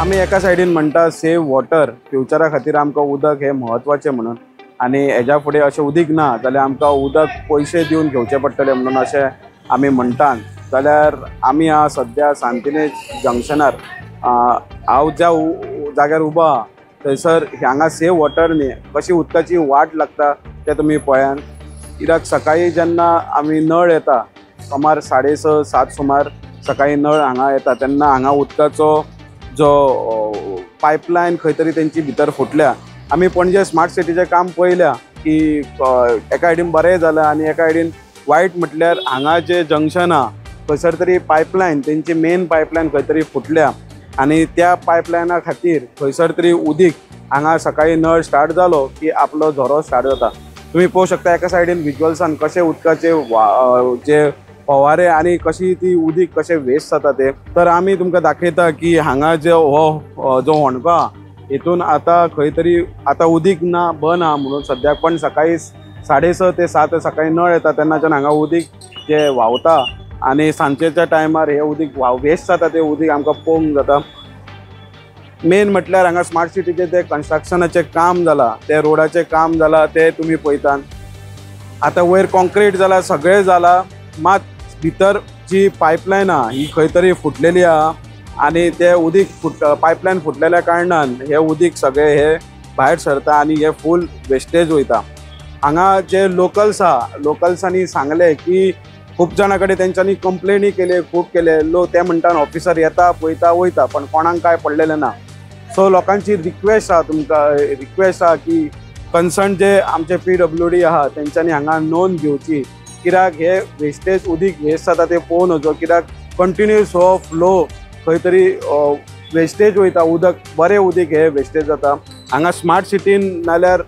आमी एका सायडीन म्हणटा सेव वॉटर, फ्युचरा खातीर आमकां उदक हें म्हत्वाचें म्हणून, आनी हेज्या फुडें अशें उदीक ना जाल्यार आमकां उदक पयशे दिवन घेवचें पडटलें म्हणून अशें आमी म्हणटात. जाल्यार आमी आहा सद्या सांतिनेज जंक्शनार. हांव ज्या जाग्यार उबो आहा थंयसर हांगा सेव वॉटर न्ही, कशी उदकाची वाट लागता तें तुमी पळयात. कित्याक सकाळी जेन्ना आमी नळ येता सुमार 6:30 7 सुमार सकाळी नळ हांगा येता तेन्ना हांगा उदकाचो जो पायपलायन खंय तरी तेंची भितर फुटल्या. आमी पणजे स्मार्ट सिटीचें काम पळयल्या की एका सायडीन बरें जालां आनी एका सायडीन वायट. म्हटल्यार हांगा जे जंक्शन आहा खंयसर तरी पायपलायन तेंची मेन पायपलायन खंय तरी फुटल्या आनी त्या पायपलायना खातीर खंयसर तरी उदीक हांगा सकाळी नळ स्टार्ट जालो की आपलो झरो स्टार्ट जाता. तुमी पळोवंक शकता एका सायडीन विज्युअल्सान कशें उदकाचे जे फवारे आनी कशी ती उदीक कशें वेस्ट जाता ते. तर आमी तुमकां दाखयता की हांगा जे हो जो होंडको आहा हितून आतां खंय तरी आतां उदीक ना बंद आहा म्हणून सद्याक, पण सकाळी 6:30 ते 7 सकाळी नळ येता तेन्नाच्यान हांगा उदीक जे व्हांवता आनी सांजेच्या टायमार हें उदीक वेस्ट जाता तें उदीक आमकां पळोवंक जाता. मेन म्हटल्यार हांगा स्मार्ट सिटीचें तें कन्स्ट्रक्शनाचें काम जालां, तें रोडाचें काम जालां तें तुमी पळयतात. आतां वयर कॉन्क्रीट जालां, सगळें जालां, मात भितर जी पायपलायन आहा ही खंय तरी फुटलेली आहा आनी तें उदीक पायपलायन फुटलेल्या कारणान हें उदीक सगळें हें भायर सरता आनी हें फूल वेस्टेज वयता. हांगा जे लोकल्स आहा लोकल्सांनी सांगलें की खूब जाणां कडेन तेंच्यांनी कंप्लेनी केले, खूब केले. लोक ते म्हणटात ऑफिसर येता पळयता वयता, पण कोणाक कांय पडलेलें ना. सो लोकांची रिक्वेस्ट आहा, तुमकां रिक्वेस्ट आहा की कन्सर्न जे आमचे PWD आहा तेंच्यांनी हांगा नोंद घेवची, कित्याक हे वेस्टेज उदीक वेस्ट जाता ते पळोवन वचो. कित्याक कंटिन्युअस हो फ्लो खंय तरी वेस्टेज वयता, उदक बरें उदीक हे वेस्टेज जाता. हांगा स्मार्ट सिटीन नाल्यार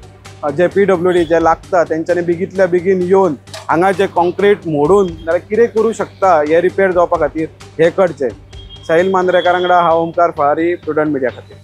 जे PWD जे लागता तेंच्यांनी बेगींतल्या बेगीन येवन हांगा जे कॉन्क्रीट मोडून नाल्यार कितें करूं शकता हे रिपेर जावपा खातीर हें करचें. साहिल मांद्रेकार वांगडा हांव ओमकार फळारी, प्रुडंट मिडिया खातीर.